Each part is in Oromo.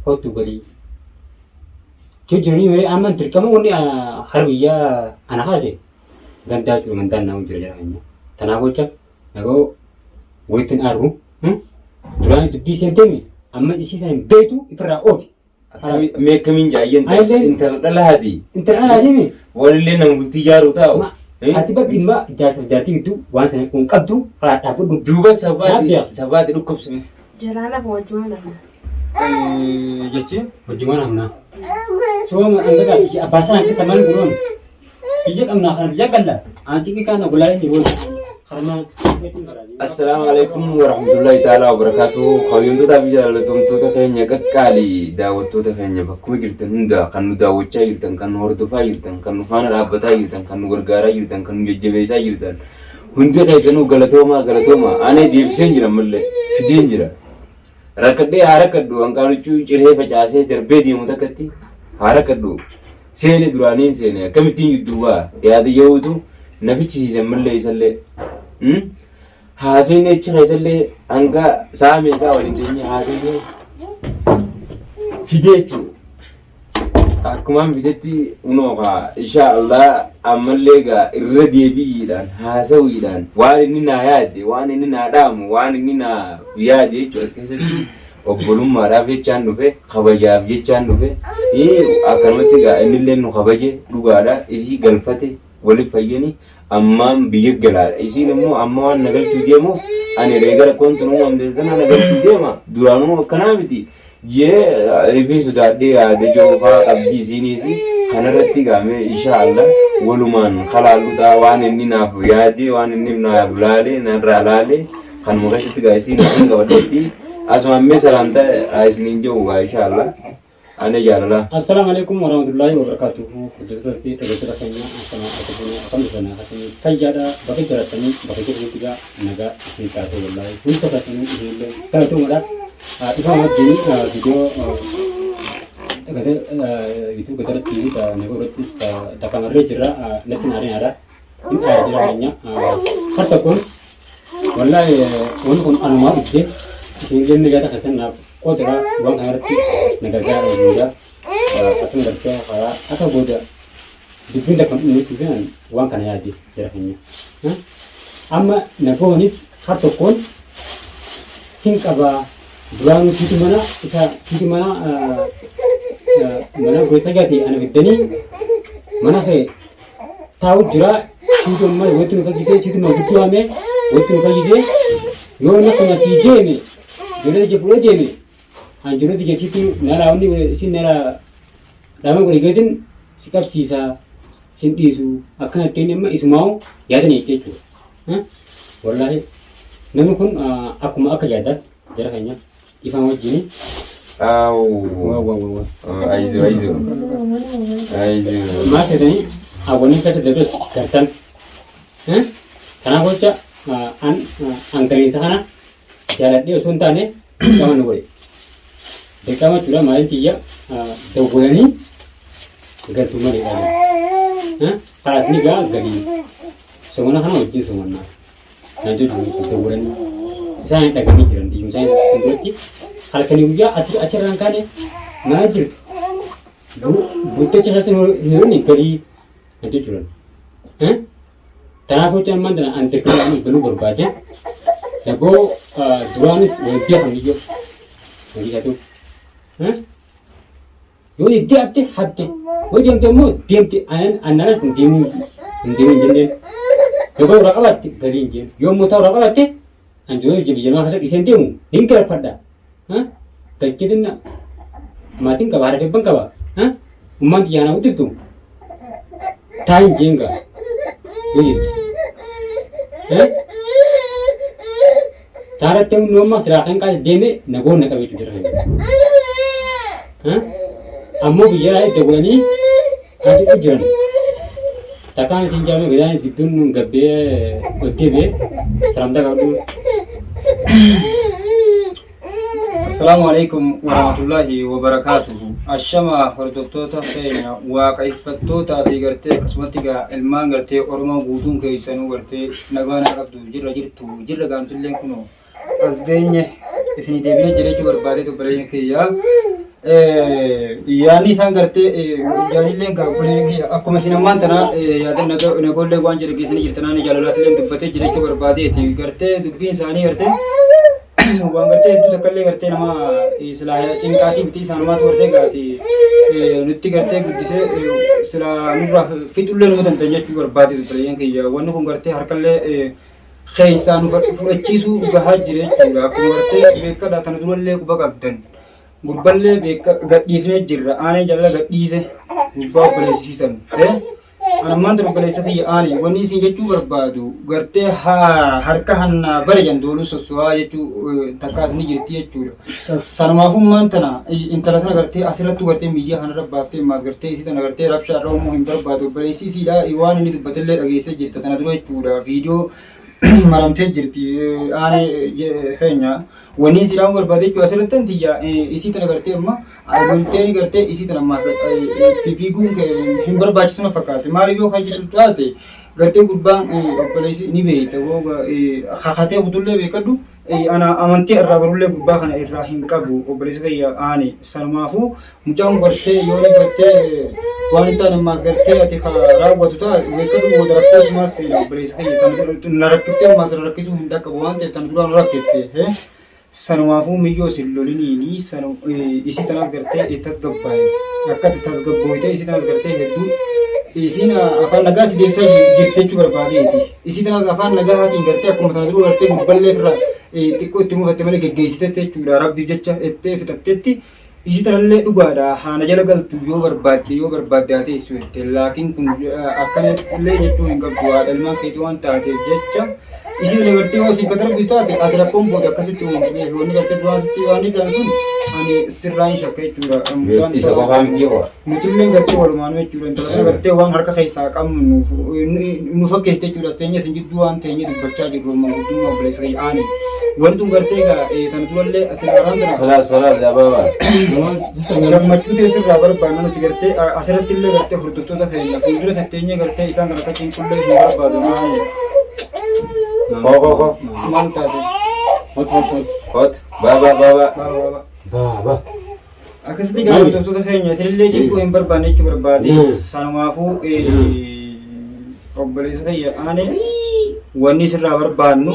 Kottu galii. Jijjiiranii malee amma dirqama wanni har biyyaa ana kaase gandaa jiru gandaan naa jira jira keenya. Tanaaf jecha nagoo wayittiin aarru duraan dubbii seentemi amma isii sana hin beektu ifirraa oofi. Mee akkamiin jaayyan Anillee- intala dhalaati. Intala dhalaati. Walillee nama bultii ijaaruu taa'u. Ati bakki dhimma jaarsaaf jaartii gidduu waan sana kun qabdu karaa dhaabbadhu. Duuban sabaati Naaf sabaati dhukkubsame. Jalaalaaf wajjumaan hafna. Jechi Hojiiwwan amnaa. Sooma angataa fi abbaa sana keessa maal godhuun? Biyya qabnaa kana biyya qalla. Aan xiqqii kana gulaa inni goona. Karma. Assalaamu alaikum warahmatullahi ta'ala wabarakaatuhu. Kabajamtootaa fi jaallatamtoota keenya qaqqaalii daawwattoota keenya bakkuma jirtan hunda kan nu daawwachaa jirtan, kan nu hordofaa jirtan, kan nu faana dhaabbataa jirtan, kan nu gargaaraa jirtan, kan nu jajjabeessaa jirtan. Hundi keessanuu galatoomaa galatoomaa. Ani deebiseen jira ammallee fideen jira. Rakkadhee haa rakkadhu hanqaaluchuu ciree facaasee darbee deemu takkatti haa rakkadhu. Seene duraaniin seene akkamittiin jidduu ba'a yaada yehuutu na fichisiisan mallee isallee. Haasofni achi keessallee hanga sa'a meeqaa waliin teenyee haasofni fidee jechuudha. Akkumaan fidetti unoo kaa inshaa Allah ammallee gaa irra deebi'iidhaan haasawiidhaan waan inni naa yaade waan inni naa dhaamu waan inni naa yaade jechuudha as keessatti obbolummaadhaaf jechaan dhufe kabajaaf jechaan dhufe akkanumatti gaa innillee nu kabaje dhugaadha isii galfate waliif fayyani ammaan biyya galaadha isiin immoo amma waan na galchuu deemu ani reega rakkoon tun uumamte tana na galchuu deema duraanuu akkanaa miti jee rifii sodaadhee yaada joofaa qabdii isiiniis kanarratti gaamee insha Allah walumaan kalaallu ta'a waan inni naaf yaade waan inni naaf laale narraa laale kanuma keessatti gaa isiin isiin qabadheetti asumaan mee salaamtaa isiniin jiru gaa insha Allah ani jaalala. Assalaamu alaikum warahmatullahi wabarakatuhu. Hordoftoota fi dhaggeeffattoota keenya akkama akka fuunee akkam jirtan akkasii fayyaadha bakka jiraatanii bakka jirtanitti gaa nagaa isin taatee wallaahi hunda keessanuu isinillee galatoomadha. Dhufaa wajjin viidiyoo YouTube irratti fi nagaa irrattis takkamarree jirra natti naareen aadaa hin aara jira keenya har tokkoon wallaahi wanni kun anumaa dhufte isinillee miidiyaa keessan naaf qoodara waan kana irratti na gargaara hojii akkuma gartee karaa akka booda dubbiin takka hin dhumne jechuun waan kana yaade jira keenya. Amma nagoonis har tokkoon sin qabaa duraanuu siitu mana isa siitu mana mana gosa gate ana fiddanii mana kee taa'u jira siitu amma walitti nu fayyisee siitu mana guddoo hame walitti nu fayyisee yoo inni akkuma sii deeme ijoollee ija fuudhee deeme an ijoollee ija siitu nalaa wanni siin nalaa dhama godhe geetin si qabsiisa sin dhiisu akkana ittiin amma isumaa'u yaada ni jechuudha. Wallaahi namni kun akkuma akka yaadaatti jara keenya ifaan wajjin. Aawuu. Waa waa waa. Aizu aizu. Aizu. Maal jedhanii hawwanii keessa darbes gartan. Kanaaf jecha an an galiinsa kana jaaladhee osoo hin taane dirqama nu godhe. Dirqama jechuudha maaliin tiyya dawwalanii galtuu malee dha. Kalaas ni gaa galii. Somana kana wajjin somannaa. Naan jedhu dawwalanii. Isaan dhaganii jiran iyyuu isaan fuulduratti halkanii guyyaa asii achirraan kaane maal jirtu. Buttacha keessa hin galii naan jedhu jiran. Kanaaf hojii ammaan tana an dirqama galuu barbaade. Nagoo duraanis wal beekan iyyuu. Hojii isaatu. Yoo itti hatte hatte. Yoo deemte immoo deemte annanas hin deemin hin deemin jenneen. Yoo irraa qabaatte galii hin jeen. Yoo immoo ta'u irraa qabaatte an yoo biyya namaa keessa dhiisee hin deemu hin galfadha. Galcheetinna maatiin qaba haadha febban qaba. Ummaan xiyyaanaa guddiftu taa hin jeen gaa. Yoo jettu. Taaratti humni amma silaa kan qaali deeme nagoon na qabeetu jira. Ammoo biyya irraa dawwalanii haasa'u jiran. Takkaan isin jaamee gadaan gidduun nun gabbee ol deebi'ee salaamtaa qabdu. Assalaamu alaikum warahmatullahi wabarakaatuhu. Ashama hordoftoota keenya waaqeffattootaa fi gartee akkasumatti gaa ilmaan gartee Oromoo guutuun keessanuu gartee nagaa naa qabdu jirra jirtu jirra gaamtilleen kunoo as geenye isinii deebinee jira jechuu barbaadeetu obboleeyyan kiyya. Yaanni isaan gartee yaanillee gaabbolee akkuma isin ammaan tana yaada nagoollee waan jedhe geessanii jirtan ani jaalalaatillee dubbatee jira jechuu barbaadeeti gartee dubbiin isaanii gartee waan gartee hedduu takkallee gartee nama silaa cinqaatii miti isaanumaatu gartee gaati nutti gartee guddisee silaa nurraa fixullee numa danda'an jechuu barbaadeeti obboleeyyan kiyya wanni kun gartee harkallee keessaa nu fudhachiisuu gahaa jira jechuudha akkuma gartee beekadha tana durallee quba qabdan. Gurballee beeka gadhiifnee jirra. Aanee jaalala gadhiise gurbaa obboleessisiisan. Anammaan tun obboleessa kiyya aanee wanni isin jechuu barbaadu gartee harka hannaa bare jandooluu sosso'aa jechuu takkaas ni jirti jechuudha. Sanumaafummaan tana intala tana gartee asirrattuu gartee miidiyaa kanarra baaftee ammaas gartee isii tana gartee rabshaa irra uumuu hin barbaadu. Obboleessi isiidha waan inni dubbatellee dhageessee jirta tana dura jechuudha. Viidiyoo maramtee jirti aanee keenya. Wanii silaa barbaade jechuun asirratti tiyya isii tana gartee amma loltee ni gartee isii tana ammaas itti fiiguun hin barbaachisu na fakkaate. Maaliif yoo kan jedhu taate gartee gurbaan obboleessi ni beekta kakatee kutullee beekadhu ana amantii irraa barullee gurbaa kana irraa hin qabu obboleessi kiyya aane sanumaafuu Mucaan gartee yoo inni gartee waan hin taane ammaas gartee ati ka raawwatu ta'a beekatu booda rakkoo sumaas seena obboleessa kiyya tan na rakkiftee ammaas na rakkisuu hin dhaqqabu waan ta'eef tan duraan rakkifte sanumaafuu miyyoo sin loliniini sanu isii tanaas gartee itti tasgabbaa'e akka itti tasgabbooyte isii tanaas gartee hedduu isiin afaan nagaa si deebisaa jirti jechuu barbaadeeti isii tanaas afaan nagaatiin gartee akkuma tana dura gartee gubballee irraa xiqqoo itti mufatte malee geggeessitetti jechuudha rabbiif jecha itti fixattetti. Isi tanallee dhugaadha haana jala galtu yoo barbaadde yoo barbaadde haa teessu jette laakiin kun akkana illee jechuu hin qabdu haadha ilmaan keetii waan taateef jecha isi tana gartee yoo siin ka darbitu taate ati rakkoon booda akkasitti uumamte beeku wanni gartee duraan sitti waan ta'an sun ani sirraa hin shakka jechuudha. Mucaan Isa qofaa miti hoo. Nutillee gartee walumaanuu jechuudha intala tana gartee waan harka keessaa qabnu nuuf nu fakkeessite jechuudha as teenyee isin jidduu waan teenyee dubbachaa jirru manguddummaa obboleessa kiyya aani. Wanti tun gartee egaa tana durallee asin araan tana Khalaas khalaas yaa baaba. Gammachuu ta'e sirraa barbaanna nuti gartee asirratti illee gartee hordoftoota keenya fuuldura tatteenyee gartee isaan kana akka cinqullee hin barbaadu maali. Koo koo koo. Maal taate? Hot hot hot. Hot. Baaba baaba. Baaba baaba. Baaba. Akkasitti egaa hordoftoota keenya isinillee cinquu hin barbaanne jechuu barbaade sanumaafuu obboleessa kiyya aane wanni sirraa barbaannu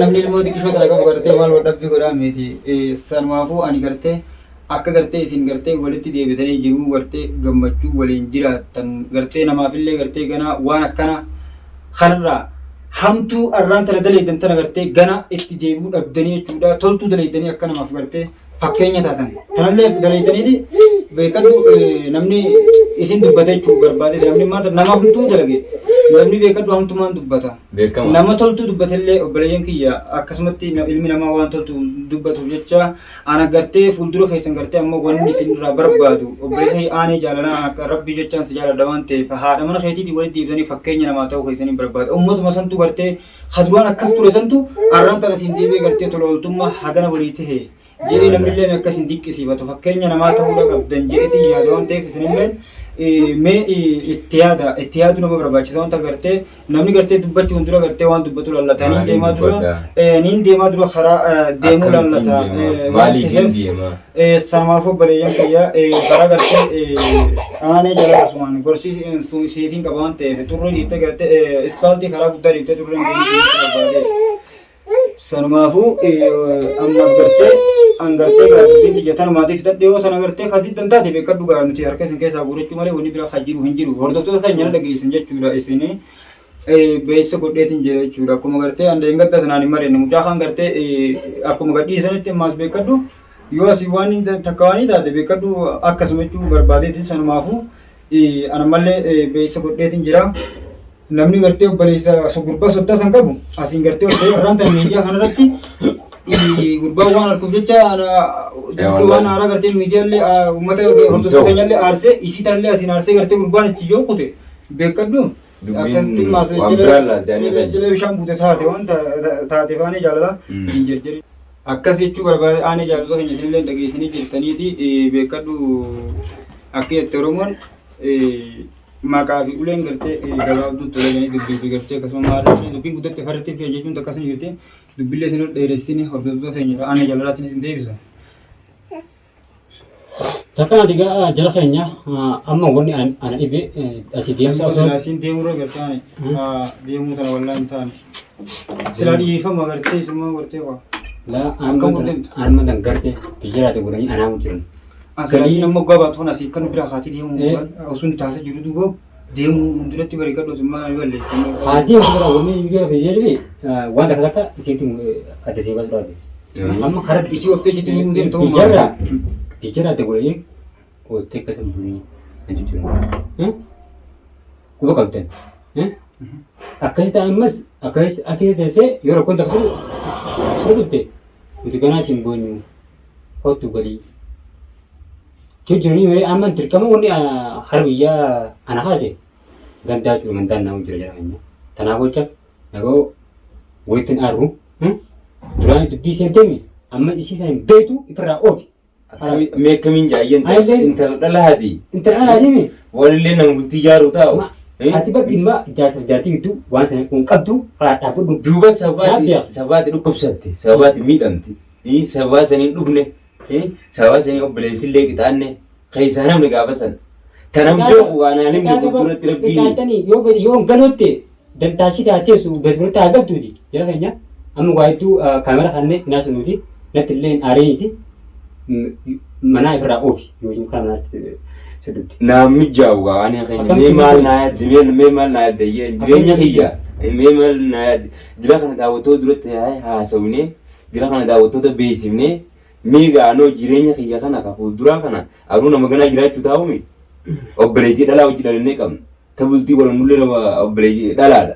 namni ilmoo xiqqishoo tana qabu gartee maal wal dhabbii godhaa miti sanumaafuu ani gartee akka gartee isin gartee walitti deebitanii jiruu gartee gammachuu waliin jiraattan gartee namaafillee gartee ganaa waan akkana kanarraa hamtuu arraan tana daleeydan tana gartee gana itti deebi'uu dhabdanii jechuudha toltuu daleeydanii akka namaaf gartee fakkeenya taatan tanallee daleeydaniiti beekadhu namni isin dubbata jechuu barbaade namni maal nama hamtuu dalage namni beekadhu hamtumaan dubbata Beekama. nama toltuu dubbatellee obboleeyyan kiyya akkasumatti ilmi namaa waan toltu dubbatuuf jecha Ana gartee fuuldura keessan gartee ammoo wanni isin irraa barbaadu obboleessa aanee jaalalaa ana akka rabbii jechaan si jaaladha waan ta'eef haadha mana keetiitiin walitti deebitanii fakkeenya namaa ta'uu keessanii barbaada. Ummatuma santu gartee ka duraan akkas ture santu arraan tana isin deebi'ee gartee tola ooltummaa hagana walii ta'e jedhee namnillee akka isin dinqisiifatu fakkeenya namaa ta'uudha qabdan jedheetiin yaada waan ta'eef isinillee mee itti yaada itti yaadu nama barbaachisa wanta gartee Namni gartee dubbachuun dura gartee waan dubbatu lallata. Niin Maaliin deemaa dura dubbadha? niin deemaa dura karaa deemuu Akkamittiin lallata. deema? Waan Maaliif hin ta'eef deema? samaaf obboleeyyan kiyya karaa gartee aanee jala asumaan gorsii siifin qaba waan ta'eef xurree dhiiftee gartee isfaaltii karaa guddaa dhiiftee xurreen deemuu barbaade. Sanumaafuu ammaaf gartee an gartee gaa dubbiin tiyya tanumaatiif fixadhe yoo tana gartee ka diddan taate beekadhu gaa nuti harka isin keessaa guurachuu malee wanni biraa ka jiru hin jiru hordoftoota keenya na dhageessan jechuudha isin beessa godheetiin jira jechuudha akkuma gartee an deengadda tanaan hin mari'anne mucaa kan gartee akkuma gadhiisanitti ammaas beekadhu yoo asii waan takka waan taate beekadhu akkasuma jechuu barbaadeetiin sanumaafuu an ammallee beessa godheetiin jira. Namni gartee obboleessa so gurbaa soddaa san qabu asiin gartee ol ba'ee irraan tan miidiyaa kanarratti gurbaan waan arkuuf jecha waan haaraa gartee miidiyaallee uummata hordoftoota keenyallee aarsee isii tanallee asiin aarsee gartee gurbaan itti yoo kute beekadhu. Akkasitti maas waan biraan laalte ani kan. jilee bishaan buute taate waan taate faanii jaalala hin jirjirin. Akkas jechuu barbaade aanee jaallattoota keenya isinillee dhageessanii jirtaniiti beekadhu akka jette Oromoon maqaa fi uleen gartee gabaabduu tola jedhanii dubbii fi gartee akkasuma maal dubbiin guddatte farratti fi jechuun takkas ni jirti. Dubbillee isin dheeressini hordoftoota keenya ana jaalalaatiin isin deebisa. Takka ati gaa jara keenya amma wanni ana dhibe asii deemsa osoo Silaa isiin deemuu irra gartee ani deemuu tana wallaa hin taane. Silaa dhiifama gartee isumaa gartee waa. Laa Akkam deemta? amma tan garte biyya godhanii anaa jiran. Silaa isiin amma waggaa baatu kana asii kan bira kaatii deemuu osoo hin taasisa jiru duuba deemuu duratti bareegadhu tummaa ni balleessa. Haati osoo bira wanni biyya biyya dhibe waan takka takka isiitti adda ishee baasuu dhaabe. Amma karaa Isii oftee jirti ni deemtu. Biyyarraa biyyarraa adda godhanii ooltee akkasuma bulii na jijjiiran. Quba qabdan. Akkasi ta'an ammas akkasi akka teessee yoo rakkoon takka sirra dhufte nuti ganaa siin boonyu kottu galii. Jijjiiranii malee amma dirqama wanni hara biyyaa ana kaase gandaa jiru gandaan nama jira jira keenya. Tanaaf jecha yeroo walitti aarru duraan dubbii seentemi amma isii sana hin beektu ifirraa oofi. Mee akkamiin jaayyen Ayilleen- intala dhalaati. Intala alaatiimi Walillee nama bultii ijaaruu taa'u. Ati bakki dhimma jaarsaaf jaartii gidduu waan sana kun qabdu karaa dhaabbadhu. Duuba sabaati Naaf sabaati dhukkubsatte sabaati miidhamte sabaa saniin dhufne sabaa saniin obboleessillee qixaanne keessaa namni gaafa san. Tanam beeku waan ani himne fuulduratti rabbiin. Qixaaxanii yoo fedhe yoo hin galuutti dantaashii taateessu beesmatti haa galtuuti. Jara keenya amma waa hedduu kaamera kanneen naasunuuti natti illee hin aariiniiti manaa ifirraa oofi yoo isin karaa manaatti sirriitti. Naan mijaa'u gaa waan keenya Akkamitti mee maal mijaa'u? naa yaadde mee maal naa yaadde iyyee jireenya kiyya mee maal naa yaadde jira kana daawwattoota duratti haasawne jira kana daawwattoota beeksifne mee gaa anoo jireenya kiyya kana ka fuulduraa kana aduu nama ganaa jiraachuu taa'umi obboleettii dhalaa hojii dhalannee qabna ta bultii godhannullee nama obboleettii dhalaadha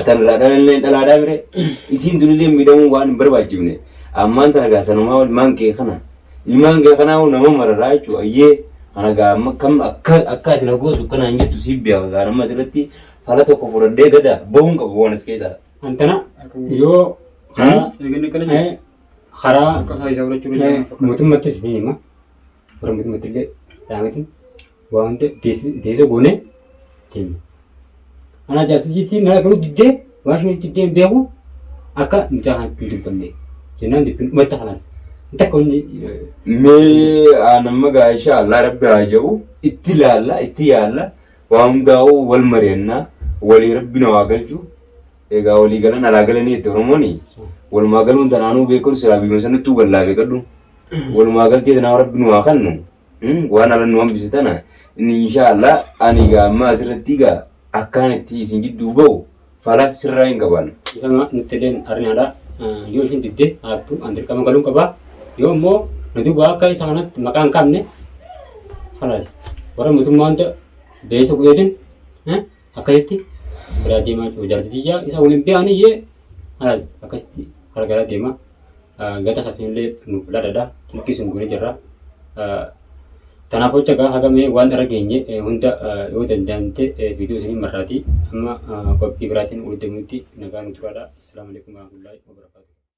tanarraa dhalallee dhalaadhaa mire isiin tunillee miidhamuu waan hin barbaachifne ammaan tana gaa sanumaa ilmaan kee kana ilmaan kee kanaa nama mararaa jechuudha ayyee kana gaa amma kam akka akka ati na gootu akkanaan jettu siif beeka gaa nama asirratti fala tokko fudhadhee gada bahuun qabu waan as keessaa. Antana yoo karaa Eeganii akkana jedhu. karaa Akka isaa isaa fudhachuu danda'an fakkaata. mootummaattis ni hima. Warra mootummaatti illee dhaametin waa hunda deessisa goonee deemna. Anaa jaarsisiitti na garuu diddee waan isheen diddee hin beeku akka mucaa kanatti hin dubbanne jennaan dubbiin dhumatti kanaas. Takka wanni Mee aanamma gaa insha Allah rabbi haa jedhu itti ilaalla itti yaalla waa hundaa'uu wal mari'annaa walii rabbi na waa galchu egaa walii galan alaa galanii itti Oromooni walumaa galuun tanaanuu beekun silaa biyyuma sanattuu gallaa beekadhu walumaa galtee tanaa rabbi nu haa kennu waan ala nu hambise tana inni insha Allah ani gaa amma asirratti gaa akkaan itti isin jidduu bahu fala sirraa hin qaban. Ifama nutti illee arinaadha. Yoo isheen didde haattu an dirqama galuun qaba. Yoo immoo nu duuba akka isa kanatti maqaa hin qabne kalaas warra mootummaa hunda beeksisa godheetin akkasitti biraa deemaa jiru. Jaarsi biyyaa isa waliin beekanii iyyee kalaas akkasitti gargaaraa deema. Gata kasinillee nuuf ladhadha. Xiqqii sun goonee jirra. Tanaaf jecha gaa hagamee waan irra geenye hunda yoo danda'amte viidiyoo isinii marraati. Amma qophii biraatiin walitti deemuutti nagaa nu turaadha. Assalaamu alaikum warahmatullahi wabarakatuh.